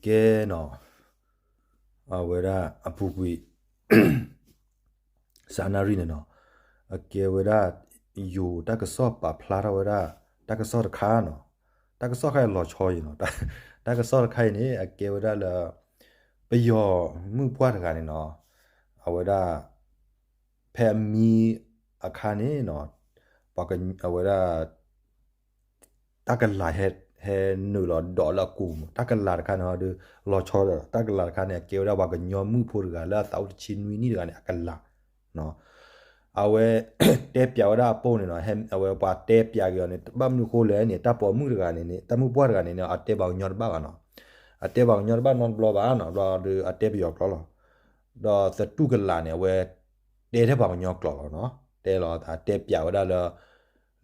ကဲနီၤ, အဝဲဒၣ်အပူၤကွံာ် စးနၣ်ရံၣ်န့ၣ်နီၤ, အကဲဝဲဒၣ် ယိၤတၢ်ကစီၣ်ပာ်ဖျါထီၣ်ဝဲဒၣ် တၢ်ကစီၣ်တခါနီၤ, တၢ်ကစီၣ်ခါအံၤလီၤဆီအံၤနီၤ, တၢ်ကစီၣ်တခါအံၤန့ၣ် အကဲဝဲဒၣ်လၢ ပယီၤမုၣ်ပှၢ်တဂၤန့ၣ်နီၤ, အဝဲဒၣ် ဖဲအမံအခါန့ၣ်နီၤ, ပှၤက အဝဲဒၣ် တၢ်ကလၤဟဲ ဟဲနုာ်လီၤဒိးလၢအကူၢ်မး, တၢ်ကလၤတခါန့ၣ်ဒီး လီၤဆီဒီး တၢ်ကလၤတခါန့ၣ် အကဲဝဲဒၣ်ပှၤကညီမုၣ်ဖိတဂၤလၢအသးအိၣ်တဆံနွံနံၣ်တဂၤန့ၣ် အကလၤ အဝဲ တဲပၠးဝဲဒၣ်အပိၢ်န့ၣ်နီၤ, အဝဲပှၤတဲပၠးက့ၤအီၤန့ၣ် ဘၣ်မနုၤအဃိလဲၣ်န့ၣ် တၢ်ပိာ်မုၣ်တဂၤန့ၣ်န့ၣ် တၢ်မုၣ်ပှၢ်တဂၤန့ၣ်န့ၣ် အတဲပှၤကညီတဘၣ်ဘၣ်နီၤ, အတဲပှၤကညီတဘၣ်နီတဘျီဘၣ်နီၤ, ဘျီဒီးအတဲပယီၤကျိာ်လီၤ, ဒီးသတူၢ်ကလာ်န့ၣ် အဝဲ တဲထဲပှၤကညီကျိာ်လီၤနီၤ, တဲလီၤ အတဲပၠးဝဲဒၣ်လၢ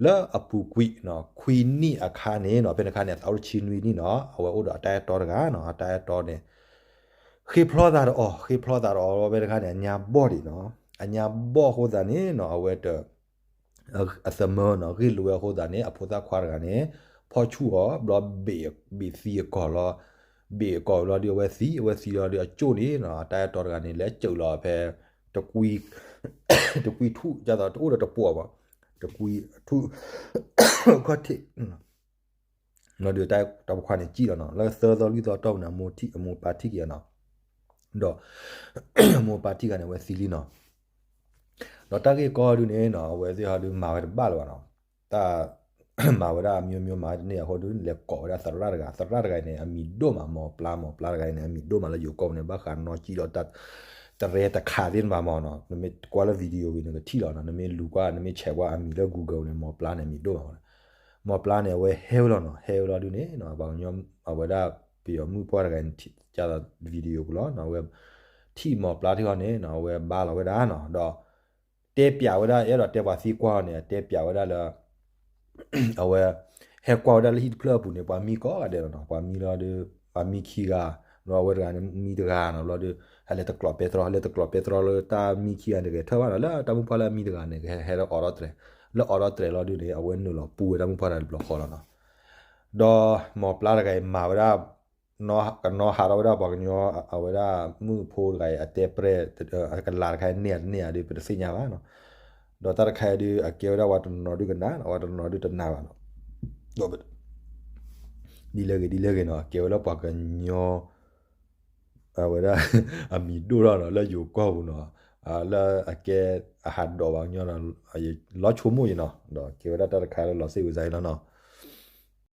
လၢအပူၤကွံာ်နီၤ ခွံနံၣ်အခါန့ၣ်နီၤ, ဖဲန့ၣ်အခါန့ၣ် အသးအိၣ်တဆံနွံနံၣ်နီၤ, အဝဲအိၣ်ဒီးအတၢ်အဲၣ်တီတဂၤနီၤ, အတၢ်အဲၣ်တီန့ၣ် ဃ့ဖျီသးဒီးအီၤ ဃ့ဖျီသးဒီးအီၤ ဖဲန့ၣ်အခါန့ၣ် အညါဘီၣ်ဒံးနီၤ, အညါဘီၣ်အဃိသတးန့ၣ်နီၤ အဝဲတ အသမၢနီၤ ဂ့ၢ်လိဝဲအဃိသတးန့ၣ် အဖိသၣ်ခွါတဂၤန့ၣ် ဖီၣ်ဆူၣ်အီၤ ဘျီဘ့ၣ်သံအကီၢ်လီၤ, ဘ့ၣ်အကီၢ်ဘျီဒီး အဝဲသံ အဝဲသံလီၤဒီး အကၠိၣ်န့ၣ်နီၤ အတၢ်အဲၣ်တီတဂၤန့ၣ် လဲၤကၠုးလီၤဖဲ တကွံ တကွံထူၣ် ဒ်သိးတအိၣ်ဒီးတပှီၤဘၣ်, တကွံထူၣ် ခီၣ်ထံး ဘျီဒီးတၢ်ပိာ်ခွါန့ၣ်စံၣ်လီၤနီၤ, လၢသၢသီလွံၢ်သီတီၢ်ပူၤန့ၣ် အမိၢ်ပၢ်ထံၣ်က့ၤအီၤနီၤ, ဒီး အမိၢ်ပၢ်ထံၣ်ဂၤန့ၣ် အဝဲသံလံနီၤ, ဒီးတၢ်ဂ့ၢ်ကီဒုန့ၣ်နီၤ အဝဲသ့ၣ်ဟီဒုမၤဝဲတဘၣ်လၢၤဘၣ်နီၤ, တၢ် မၤဝဲဒၣ်အမျိုးမျိုးမၤဝဲတန့ၢ်အဃိဒု လဲၤကိးဝဲဒၣ်သရၣ်တဂၤ, သရၣ်တဂၤအံၤန့ၣ် အမံၤဒိၣ်မး မီၤပျါ မီၤပျါတဂၤအံၤန့ၣ် အမံၤဒိၣ်မးလၢယိၤကီၢ်ပူၤန့ၣ် ဘၣ်ဃးနီၢ်ကံၣ်ဒီး တရဲတခးသ့ၣ်တဖၣ်မးနီၤ, နမ့ၢ်ကွၢ်လၢ video ဝံၤ နကထံၣ်လီၤနီၤ, နမ့ၢ်လူၤကွၢ် နမ့ၢ်ဆဲးကွၢ်အမံၤလၢ Google န့ၣ် မီၤပျါန့ၣ် အမံၤဒိၣ်မးနီၤ, မီၤပျါန့ၣ် အဝဲဟဲဝဲလီၤနီၤ, ဟဲဝဲလီၤဒုန့ၣ် ပှၤကညီ အဝဲဒၣ် ပယီၤမုၣ်ပှၢ်တဂၤန့ၣ် ဒ်သိး video ပူၤလီၤနီၤ, အဝဲ ထံၣ်မီၤပျါထံၣ်ဃီန့ၣ်နီၤ အဝဲဘါလီၤဝဲဒၣ်နီၤ, ဒီး တဲပၠးဝဲဒၣ် အဲၣ်ဒိးတဲပှၤသံကွၢ်အီၤန့ၣ် အတဲပၠးဝဲဒၣ်လၢ အဝဲ ဟဲကွၢ်ဝဲဒၣ်လၢဟံၣ်တဖျၢၣ်အပူၤန့ၣ် ပှၤမံကိးဂၤဒဲးလီၤနီၤ, ပှၤမံလီၤဒီး ပှၤမံခံဂၤ, ဘျီအဝဲတဂၤန့ၣ် မံတဂၤနီၤ, ဘျီဒီး ဟဲလဲၤတကျိးပဲတြီ လဲၤတကျိးပဲတြီလၢတၢ်မံခံဂၤန့ၣ် ဂဲၤထၢၣ်ဘၣ်နီၤ, လၢတၢ်မုၣ်ပှၢ်လၢအမံတဂၤန့ၣ် ဟဲ ဟဲလၢအီးထီၣ်တြဲၤ, လၢအီးထီၣ်တြဲၤလီၤဒုန့ၣ် အဝဲနုာ်လီၤပူၤဝဲတၢ်မုၣ်ပှၢ်တဂၤတဘျီဃီလီၤနီၤ, ဒီးမီၤပျါတဂၤအံၤမၤဝဲဒၣ် ကနီၤဟးထီၣ်ဝဲဒၣ်ပှၤကညီ အဝဲဒၣ်မုၣ်ဖိတဂၤအံၤ အတဲပြဲၢ် အကလၤတခါအံၤန့ၢ်ဧါတန့ၢ်ဧါဒု ပတသ့ၣ်ညါဘၣ်နီၤ, ဒီးတၢ်တခါအံၤဒု အကဲဝဲဒၣ်ပှၤတနီၤဒုကနၣ် ပှၤတနီၤဒုတနၣ်ဘၣ်နီၤ, ဒ်လဲၣ်ဂ့ၤဒ်လဲၣ်ဂ့ၤနီၤ အကဲဝဲလၢပှၤကညီ အဝဲဒၣ် အမံၤဒိၣ်ထီၣ်နီၤ လၢယိၤကီၢ်ပူၤနီၤ, လၢအကဲ အဟးဒိးပှၤကညီနီၤ, လီၤဆိကမိၣ်ယံၤနီၤ, ဒီးကဲဝဲဒၣ်တၢ်တခါလၢလီၤစ့ၣ်ဝံၤစါအံၤလီၤနီၤ.